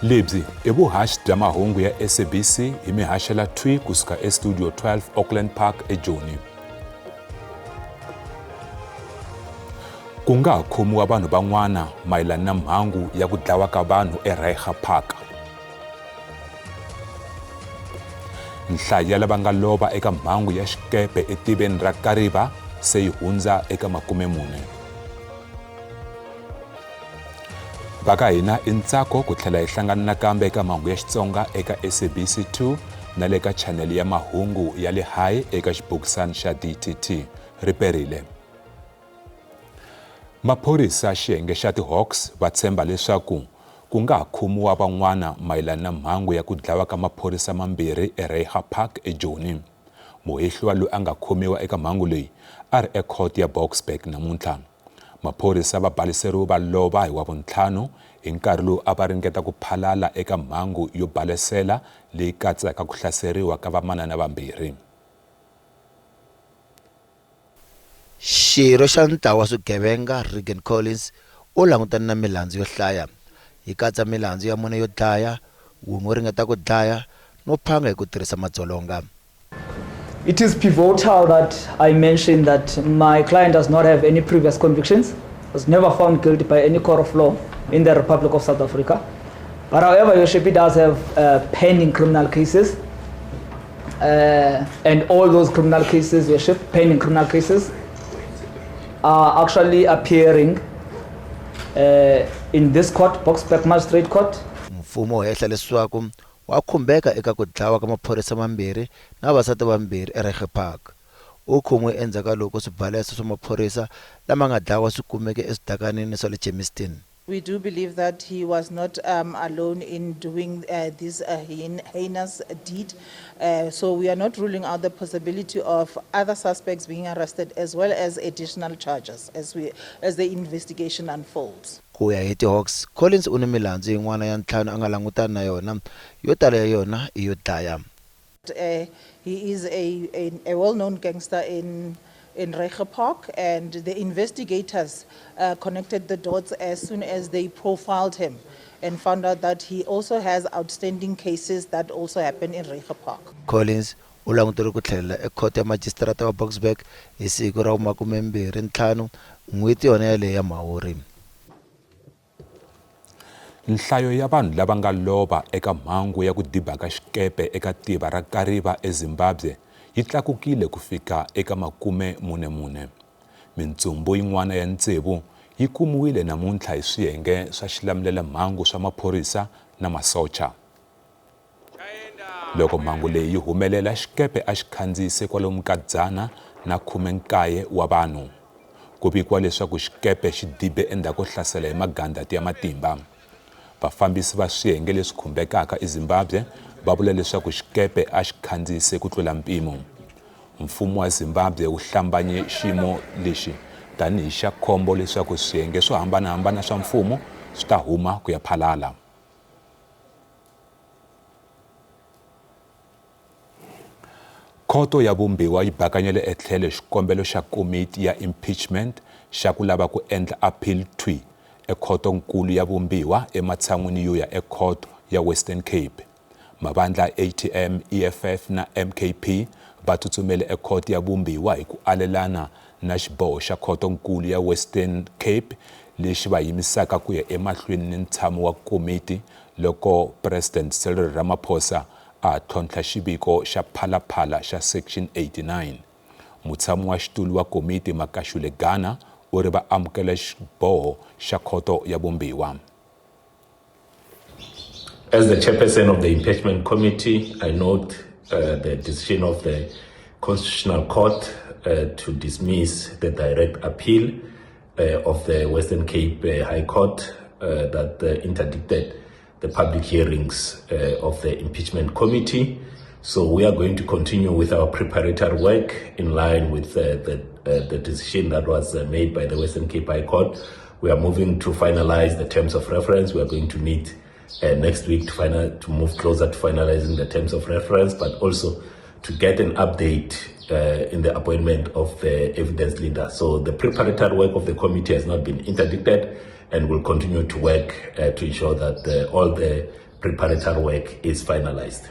Lebyi i vuhaxi bya mahungu ya SABC hi mihaxela thwi kusuka eStudio 12 Auckland Park eJoni. Ku nga ha khomiwa vanhu van'wana mayelana na mhangu ya ku dlawa ka vanhu eReiger Park. Nhlayo ya lava nga lova eka mhangu ya xikepe etiveni ra Kariba se yi hundza eka 40. Va ka hina i ntsako ku tlhela hi hlangana nakambe eka mahungu ya Xitsonga eka SABC 2 na le ka chanele ya mahungu ya le hayi eka xibokisana xa DTT. Ri perile. Maphorisa xiyenge xa ti-Hawks va tshemba leswaku ku nga ha khomiwa van'wana mayelana na mhangu ya ku dlawa ka maphorisa mambirhi eReiger Park eJoni. Muhehliwa loyi a nga khomiwa eka mhangu leyi a ri ekhoto ya Boksburg namuntlha. Maphorisa va baleseriwe va lova hi Wavuntlhanu hi nkarhi lowu a va ringeta ku phalala eka mhangu yo balesela leyi katsaka ku hlaseriwa ka vamanana vambirhi. Xirho xa ntlawa wa swigevenga Regan Collins u langutane na milandzu yo hlaya, yi katsa milandzu ya mune yo dlaya, wun'we wo ringeta ku dlaya no phanga hi ku tirhisa madzolonga. It is pivotal that I mention that my client does not have any previous convictions, was never found guilty by any court of law in the Republic of South Africa. But however, Your Worship, he does have pending criminal cases. And all those criminal cases, Your Worship, pending criminal cases, are actually appearing in this court, Boksburg Magistrate Court. Mfumo wu hehla leswaku wa khumbeka eka ku dlawa ka maphorisa mambirhi na vavasati vambirhi eReiger Park. U khomiwe endzhaku ka loko swibalesa swa maphorisa lama nga dlawa swi kumeke eswidakanini swa le Germiston. We do believe that he was not alone in doing this heinous deed. So we are not ruling out the possibility of other suspects being arrested as well as additional charges as the investigation unfolds. Ku ya hi ti-Hawks, Collins u ni milandzu yin'wana ya ntlhanu a nga langutana na yona, yo tala ya yona i yo dlaya. He is a well-known gangster in Reiger Park, and the investigators connected the dots as soon as they profiled him and found out that he also has outstanding cases that also happen in Reiger Park. Collins u languteriwe ku tlhelela ekhoto ya majisitarata wa Boksburg hi siku ra vu25 n'hweti yona yaleyo ya Mhawuri. Nhlayo ya vanhu lava nga lova eka mhangu ya ku diba ka xikepe eka tiva ra Kariba eZimbabwe yi tlakukile ku fika eka 44. Mintsumbu yin'wana ya tsevu yi kumiwile namuntlha hi swiyenge swa xilamulelamhangu swa maphorisa na masocha. Loko mhangu leyi yi humelela, xikepe a xi khandziyise kwalomu ka 119 wa vanhu. Ku vikiwa leswaku xikepe xi dibe endzhaku ko hlasela hi magandlati ya matimba. Vafambisi va swiyenge leswi khumbekaka eZimbabwe va vula leswaku xikepe a xi khandziyise ku tlula mpimo. Mfumo wa Zimbabwe wu hlambanye xiyimo lexi tanihi xa khombo leswaku swiyenge swo hambana-hambana swa mfumo swi ta huma ku ya phalala. Khoto ya Vumbiwa yi bakanyele etlhelo xikombelo xa komiti ya impeachment xa ku lava ku endla appeal thwi ekhotonkulu ya Vumbiwa ematshan'wini yo ya ekhoto ya Western Cape. Mavandla ATM, EFF na MKP va tsutsumele ekhoto ya Vumbiwa hi ku alelana na xiboho xa khotonkulu ya Western Cape lexi va yimisaka ku ya emahlweni ni ntshamo wa komiti loko President Cyril Ramaphosa a tlhontlha xiviko xa Phalaphala xa Section 89. Mutshami wa xitulu wa komiti Makashule Gana u ri va amukela xiboho xa khoto ya Vumbiwa. As the chairperson of the impeachment committee, I note the decision of the Constitutional Court to dismiss the direct appeal of the Western Cape High Court that interdicted the public hearings of the impeachment committee. So we are going to continue with our preparatory work in line with the decision that was made by the Western Cape High Court. We are moving to finalize the terms of reference. We are going to meet next week to move closer to finalizing the terms of reference, but also to get an update in the appointment of the evidence leader. So the preparatory work of the committee has not been interdicted and will continue to work to ensure that all the preparatory work is finalized.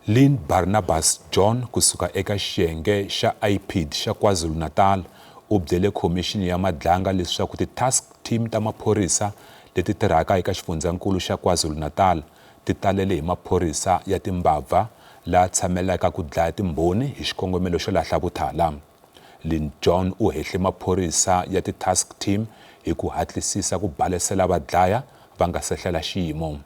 Lynn Barnabas John kusuka eka xiyenge xa IPID xa KwaZulu-Natal u byele khomixini ya Madlanga leswaku ti-task team ta maphorisa leti tirhaka eka xifundzankulu xa KwaZulu-Natal ti talele hi maphorisa ya timbabva la tshamelaka ku dlaya timbhoni hi xikongomelo xo lahla vuthala. Lynn John u hehle maphorisa ya ti-task team hi ku hatlisisa ku balesela vadlaya va nga se hlela xiyimo.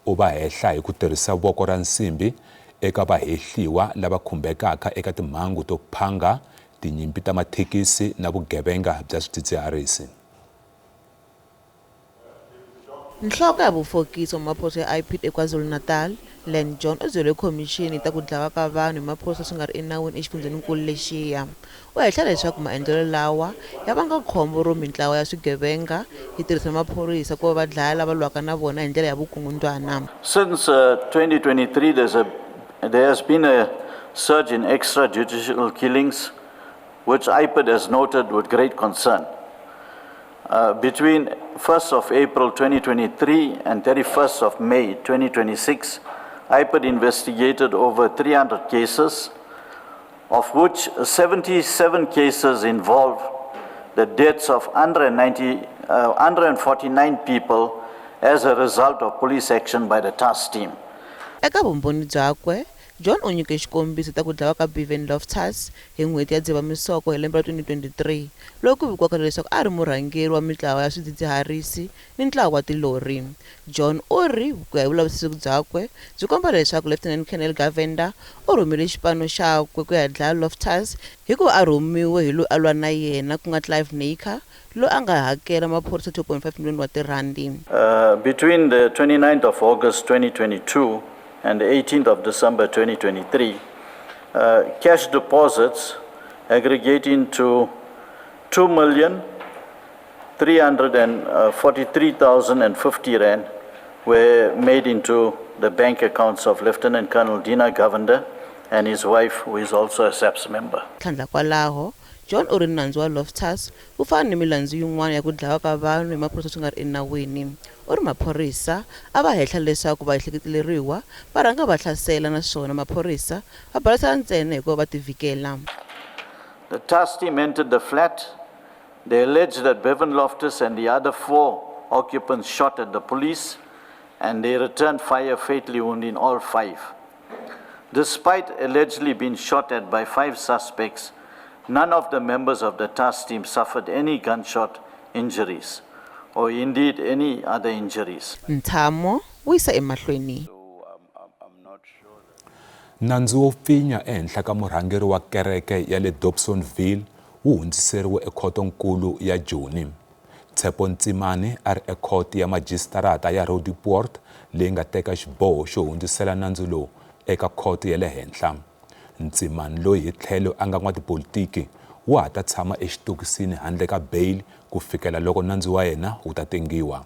U va hehla hi ku tirhisa voko ra nsimbi eka vahehliwa lava khumbekaka eka timhangu to phanga, tinyimpi ta mathekisi na vugevenga bya swidzidziharisi. Nhloko ya vufokisi wa maphorisa ya IPID eKwaZulu-Natal, Len John u byele khomixini hi ta ku dlawa ka vanhu hi maphorisa swi nga ri enawini exifundzheninkulu lexiya. U hehla leswaku maendlelo lawa ya vanga khombo ro mintlawa ya swigevenga yi tirhisa maphorisa ku va va dlaya lava lwaka na vona hi ndlela ya vukungundwana. Since 2023, there has been a surge in extrajudicial killings, which IPID has noted with great concern. Between 1st of April 2023 and 31st of May 2026, IPID investigated over 300 cases, of which 77 cases involved the deaths of 149 people as a result of police action by the task team. Eka vumbhoni byakwe, John u nyike xikombiso ta ku dlawa ka Bevan Loftus hi n'hweti ya Dzivamisoko hi lembe ra 2023, loyi ku vikiwaka leswaku a ri murhangeri wa mintlawa ya swidzidziharisi ni ntlawa wa tilori. John u ri ku ya hi vulavisisi byakwe byi komba leswaku Lieutenant Colonel Govender u rhumile xipano xakwe ku ya dlaya Loftus hikuva a rhumiwe hi loyi a lwa na yena ku nga Clive Naicker loyi a nga hakela maphorisa 2.5 miliyoni wa tirhandi. Between the 29th of August 2022 and the 18th of December 2023, cash deposits aggregating to 2,343,050 rand were made into the bank accounts of Lieutenant Colonel Dina Govender and his wife, who is also a SAPS member. Tlhandla kwalaho, John u ri nandzu wa Loftus wu fana ni milandzu yin'wana ya ku dlawa ka vanhu hi maphorisa swi nga ri enawini. U ri maphorisa a va hehla leswaku vaehleketeleriwa va rhanga va hlasela naswona maphorisa va balesela ntsena hikuva va tivhikela. The task team entered the flat. They alleged that Bevan Loftus and the other four occupants shot at the police, and they returned fire, fatally wounding all five. Despite allegedly being shot at by five suspects, none of the members of the task team suffered any gunshot injuries or indeed any other injuries. Ntshamo wu yisa emahlweni. Nandzu wo pfinya ehenhla ka murhangeri wa kereke ya le Dobsonville wu hundziseriwe ekhotonkulu ya Joni. Tshepo Ntsimane a ri ekhoto ya majisitarata ya Roodepoort leyi nga teka xiboho xo hundzisela nandzu lowu eka khoto ya le henhla. Ntsimane loyi hi tlhelo a nga n'watipolitiki wa ha ta tshama exitokisini handle ka beyili ku fikela loko nandzu wa yena wu ta tengiwa.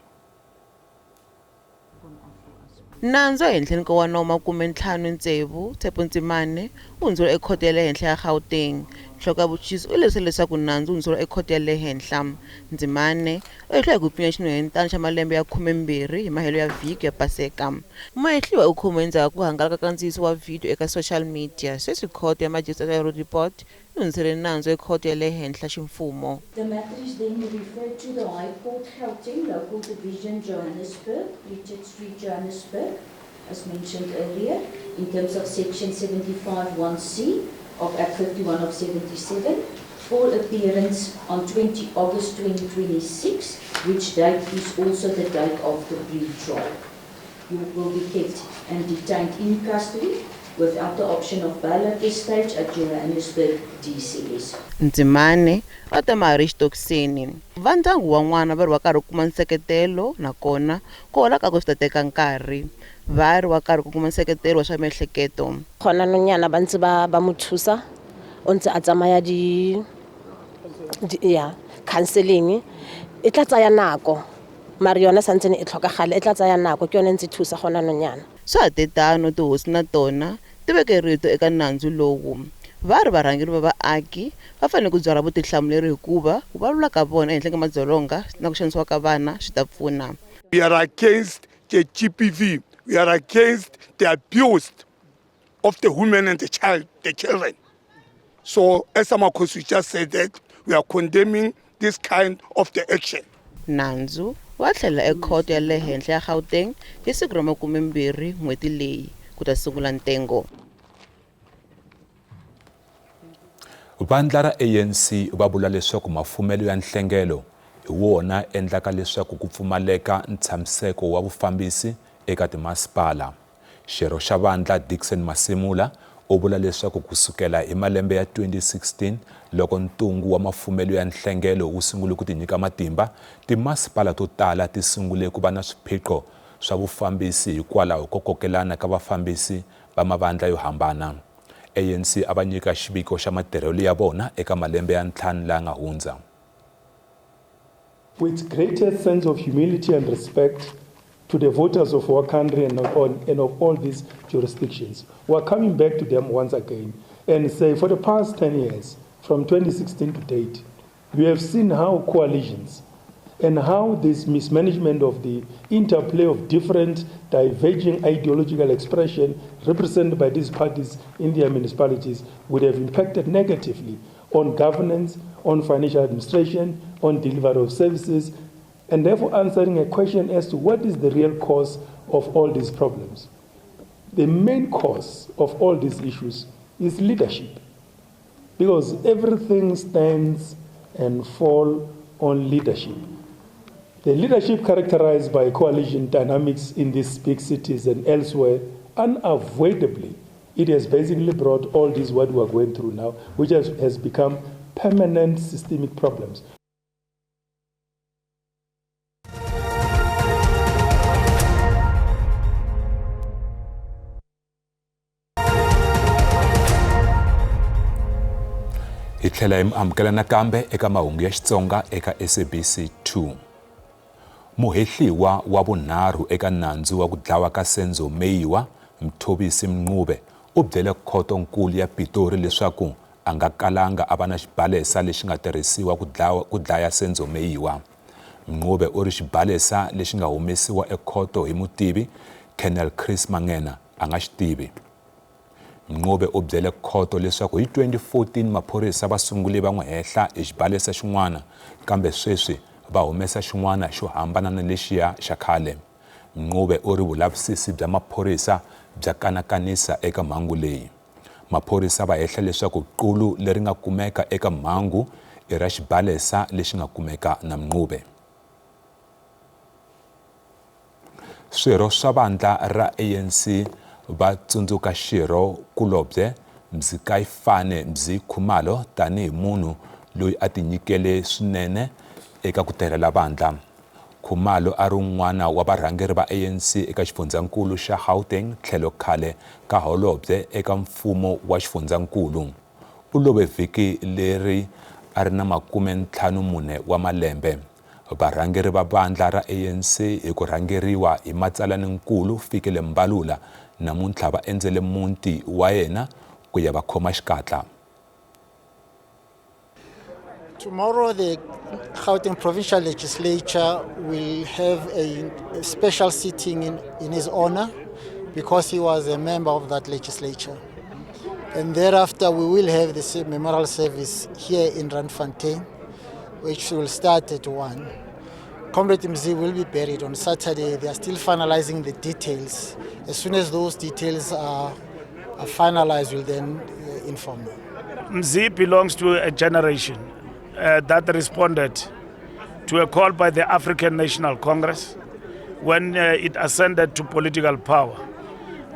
Nandzu ehenhleni ka wa nawu 56 Tshepo Ntsimane wu hundzuriwe ekhoto ya le henhla ya Gauteng. Nhloko ya vuchuchisi u lerise leswaku nandzu wu hundzuriwa ekhoto ya le henhla. Ntsimane u hehliwa hi ku pfinya xinhwanyetana xa malembe ya 12 hi mahelo ya vhiki ya Paseka. Muhehliwa u khomiwe endzhaku ka ku hangalaka ka ndziyiso wa vhidiyo eka social media. Sweswi khoto ya majisitarata ya Roodepoort yi hundzisele nandzu ekhoto ya le henhla ximfumo. The matter is then referred to the High Court, Gauteng, Local Division, Johannesburg, Richard Street, Johannesburg, as mentioned earlier, in terms of Section 75(1)(c) of Act 51 of 77, for appearance on 20 August 2026, which date is also the date of the pre-trial. You will be kept and detained in custody without the option of bail at this stage at Johannesburg DCS. Ntsimane va ta ma ha ri xitokisini. Va ndyangu wa n'wana va ri wa karhi ku kuma nseketelo nakona ku hola kakwe swi ta teka nkarhi. Va ri wa karhi ku kuma nseketelo wa swa miehleketo. Gona nonyana ba ntse ba mo thusa, o ntse a tsamaya di ya counseling, e tla tsaya nako mare yona santsene e tlhokagala, e tla tsaya nako, ke yone e ntse thusa gona nonyana. Swa ha te tano, tihosi na tona ti veke rito eka nandzu lowu. Va ri varhangeri va vaaki va fanele ku byarha vutihlamuleri hikuva ku vulavula ka vona ehenhla ka madzolonga na ku xanisiwa ka vana swi ta pfuna. We are against the GBV. We are against the abuse of the women and the child, the children. So as Amakhosi just said that, we are condemning this kind of the action. Nandzu wa tlhela ekhoto ya le henhla ya Gauteng hi siku ra 20 n'hweti leyi ku ta sungula ntengo. Vandla ra ANC va vula leswaku mafumelo ya nhlengelo hi wona endlaka leswaku ku pfumaleka ntshamiseko wa vufambisi eka timasipala. Xirho xa vandla Dickson Masimula u vula leswaku ku sukela hi malembe ya 2016 loko ntungu wa mafumelo ya nhlengelo wu sungule ku tinyika matimba, timasipala to tala ti sungule ku va na swiphiqo swa vufambisi hikwalaho ko kokelana ka vafambisi va mavandla yo hambana. ANC a va nyika xiviko xa matirhelo ya vona eka malembe ya ntlhanu laya nga hundza. With greatest sense of humility and respect to the voters of our country and of all these jurisdictions, we are coming back to them once again and say for the past 10 years, from 2016 to date, we have seen how coalitions and how this mismanagement of the interplay of different diverging ideological expression represented by these parties in their municipalities would have impacted negatively on governance, on financial administration, on delivery of services, and therefore answering a question as to what is the real cause of all these problems. The main cause of all these issues is leadership, because everything stands and falls on leadership. The leadership characterized by coalition dynamics in these big cities and elsewhere, unavoidably, it has basically brought all this what we are going through now, which has become permanent systemic problems. Hi tlhela hi mi amukela nakambe eka mahungu ya Xitsonga eka SABC 2. Muhehliwa wa vunharhu eka nandzu wa ku dlawa ka Senzo Meyiwa, Mthobisi Mncube, u byele khotonkulu ya Pitori leswaku a nga kalanga a va na xibalesa lexi nga tirhisiwa ku dlaya Senzo Meyiwa. Mncube u ri xibalesa lexi nga humesiwa ekhoto hi mutivi Colonel Chris Mangena a nga xi tivi. Mncube u byele khoto leswaku hi 2014 maphorisa va sungule va n'wi hehla hi xibalesa xin'wana, kambe sweswi va humesa xin'wana xo hambana na lexiya xa khale. Mncube u ri vulavisisi bya maphorisa bya kanakanisa eka mhangu leyi. Maphorisa va hehla leswaku qulu leri nga kumeka eka mhangu i ra xibalesa lexi nga kumeka na Mncube. Swirho swa vandla ra ANC va tsundzuka xirho kulobye Mzikayifane Mzi Khumalo tanihi munhu loyi a tinyikele swinene eka ku tirhela vandla. Khumalo a ri un'wana wa varhangeri va ANC eka xifundzankulu xa Gauteng tlhelo khale ka holobye eka mfumo wa xifundzankulu. U love vhiki leri a ri na 54 wa malembe. Varhangeri va vandla ra ANC hi ku rhangeriwa hi matsalaninkulu Fikile Mbalula namuntlha va endzele muti wa yena ku ya va khoma xikatla. Tomorrow the Gauteng Provincial Legislature will have a special sitting in his honor because he was a member of that legislature. And thereafter we will have the memorial service here in Randfontein, which will start at 1. Comrade Mzi will be buried on Saturday. They are still finalizing the details. As soon as those details are finalized, we'll then inform you. Mzi belongs to a generation that responded to a call by the African National Congress when it ascended to political power,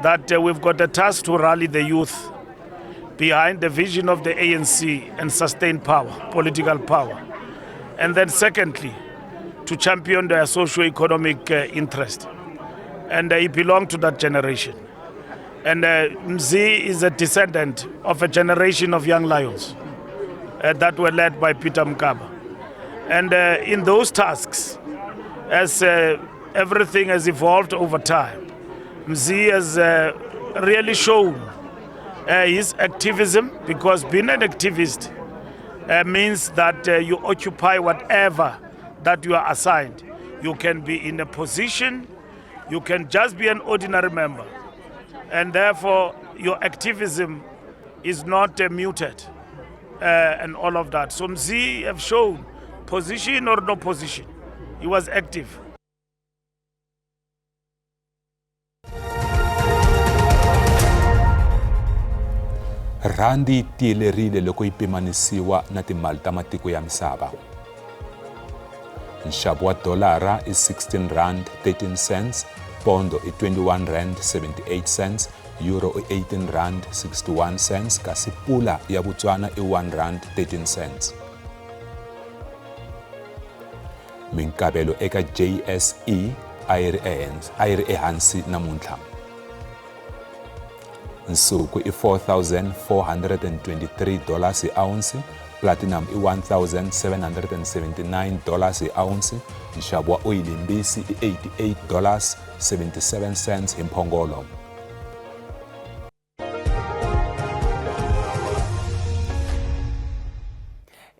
that we've got a task to rally the youth behind the vision of the ANC and sustain power, political power. And then secondly, to champion their socio-economic interest. And he belonged to that generation. And Mzi is a descendant of a generation of young lions that were led by Peter Mokaba. And in those tasks, as everything has evolved over time, Mzi has really shown his activism, because being an activist means that you occupy whatever that you are assigned. You can be in a position, you can just be an ordinary member. And therefore, your activism is not muted and all of that. So Mzi have shown position or no position, he was active. Rhandi yi tiyelerile loko yi pimanisiwa na timali ta matiko ya misava. Nxavo wa dolara i 16 rand 13 cents, pondo i 21 rand 78 cents, euro i 18 rand 61 cents kasi pula ya Botswana i 1 rand 13 cents. Minkavelo eka JSE a yi ri a yi ri ehansi namuntlha. Nsuku i 4423 dollars hi ounce, platinum i 1779 dollars hi ounce, nxavo wa oyili mbisi i 88 dollars 77 cents hi mphongolo.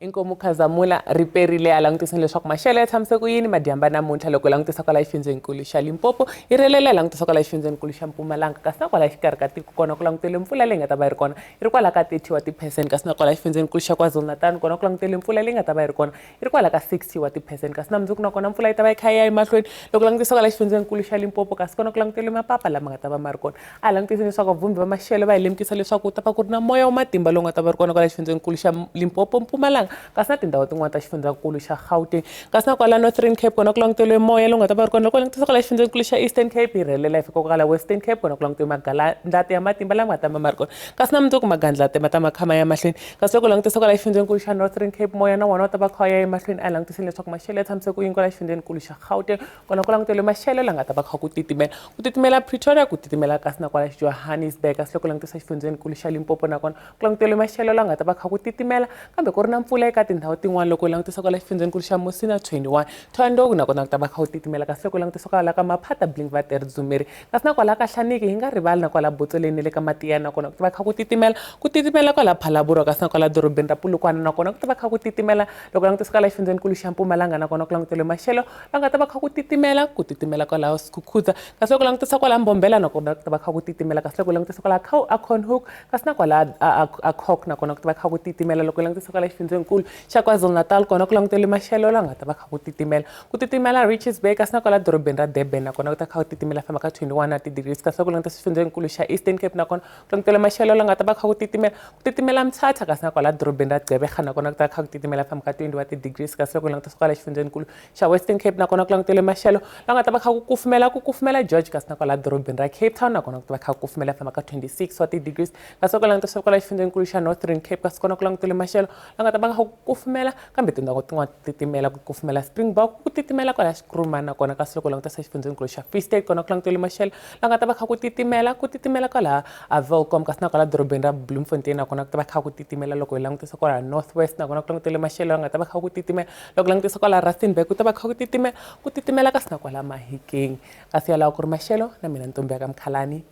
Inkomu Khazamula ri perile a langutiseni leswaku maxelo ya tshamise ku yini madyamba namuntlha loko hi langutisa kwala xifundzenikulu xa Limpopo yi rhelela hi langutisa kwala xifundzenikulu xa Mpumalanga kasi na kwala xikarhi ka tiko kona ku langutele mpfula leyi nga ta va yi ri kona yi ri kwala ka 30 wa ti-percent kasi na kwala xifundzenikulu xa KwaZulu-Natal kona ku langutele mpfula leyi nga ta va yi ri kona yi ri kwala ka 60 wa ti-percent kasi na mundzuku nakona mpfula yi ta va yi kha yi ya emahlweni loko langutisa kwala xifundzenikulu xa Limpopo kasi kona ku langutele mapapa lama nga ta va ma ri kona a hi langutiseni leswaku vavhumbi va maxelo va hi lemukisa leswaku ku ta va ku ri na moya wa matimba lowu nga ta va ri kona kwala xifundzenikulu xa Limpopo Mpumalanga kasi na tindhawu tin'wana ta xifundzankulu xa Gauteng kasi na kwala Northern Cape kona ku languteriwe moya lowu nga ta va ri kona loko langutisa kwala xifundzenikulu xa Eastern Cape yi rhelela yi fika kwala Western Cape kona ku langutiwe magalandlati ya matimba lama nga ta va ma ri kona kasi na mundzuku magandlati ma ta ma kha ma ya mahlweni kasi loko langutisa kwala xifundzenikulu xa Northern Cape moya na wona wu ta va kha wu ya emahlweni a hi langutiseni leswaku maxelo ya tshamise ku yini kwala xifundzenikulu xa Gauteng kona ku languteriwe maxelo la nga ta va kha ku titimela ku titimela Pretoria ku titimela kasi na kwala Johannesburg kasi loko langutisa xifundzenikulu xa Limpopo nakona ku languteriwe maxelo la nga ta va kha ku titimela kambe ku ri na mpfula eka tindhawu tin'wana loko u langutisa kwala xifundzenikulu xa Musina 21 Thohoyandou nakona ku ta va kha ku titimela kasi loko u langutisa kwala ka Maphata Blinkwater Dzumeri kasi na kwala ka Hlaniki hi nga rivali na kwala Botsoleni na le ka Matiyani nakona ku ta va kha ku titimela ku titimela kwala Phalaborwa kasi na kwala dorobeni ra Polokwane nakona ku ta va kha ku titimela loko u langutisa kwala xifundzenikulu xa Mpumalanga nakona ku languteriwe maxelo va nga ta va kha ku titimela ku titimela kwalaho Skukuza kasi loko u langutisa kwala Mbombela nakona ku ta va kha ku titimela kasi loko u langutisa kwala Acornhoek kasi na kwala a Cork nakona ku ta va kha ku titimela loko u langutisa kwala xifundzenikulu xa KwaZulu-Natal kona ku langutele maxelo la nga ta va kha ku titimela ku titimela Richards Bay kasi na kwala dorobeni ra Durban nakona ku ta kha ku titimela famba ka 21 na ti-degrees kasi loko u langutisa xifundzenikulu xa Eastern Cape nakona ku langutele maxelo la nga ta va kha ku titimela ku titimela Mthatha kasi na kwala dorobeni ra Gqeberha nakona ku ta kha ku titimela famba ka 20 wa ti-degrees kasi loko u langutisa kwala xifundzenikulu xa Western Cape nakona ku langutele maxelo la nga ta va kha ku kufumela ku kufumela George kasi na kwala dorobeni ra Cape Town nakona ku ta va kha ku kufumela famba ka 26 wa ti-degrees kasi loko langutisa kwala xifundzenikulu xa Northern Cape kasi kona ku langutele maxelo la nga ta va kha ku kufumela kambe tindhawu tin'wana ti titimela ku kufumela Springbok ku titimela kwala Xkurumani nakona kasi loko langutisa xifundzenikulu xa Free State kona ku langutele maxelo la nga ta va kha ku titimela ku titimela kwala a Welkom kasi na kwala dorobeni ra Bloemfontein nakona ku ta va kha ku titimela loko hi langutisa kwala North West nakona ku langutele maxelo la nga ta va kha ku titimela loko langutisa kwala Rustenburg ku ta va kha ku titimela ku titimela kasi na kwala Mahikeng kasi yalawo ku ri maxelo na mina ntombi ya ka Mkhalani ri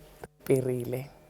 perile.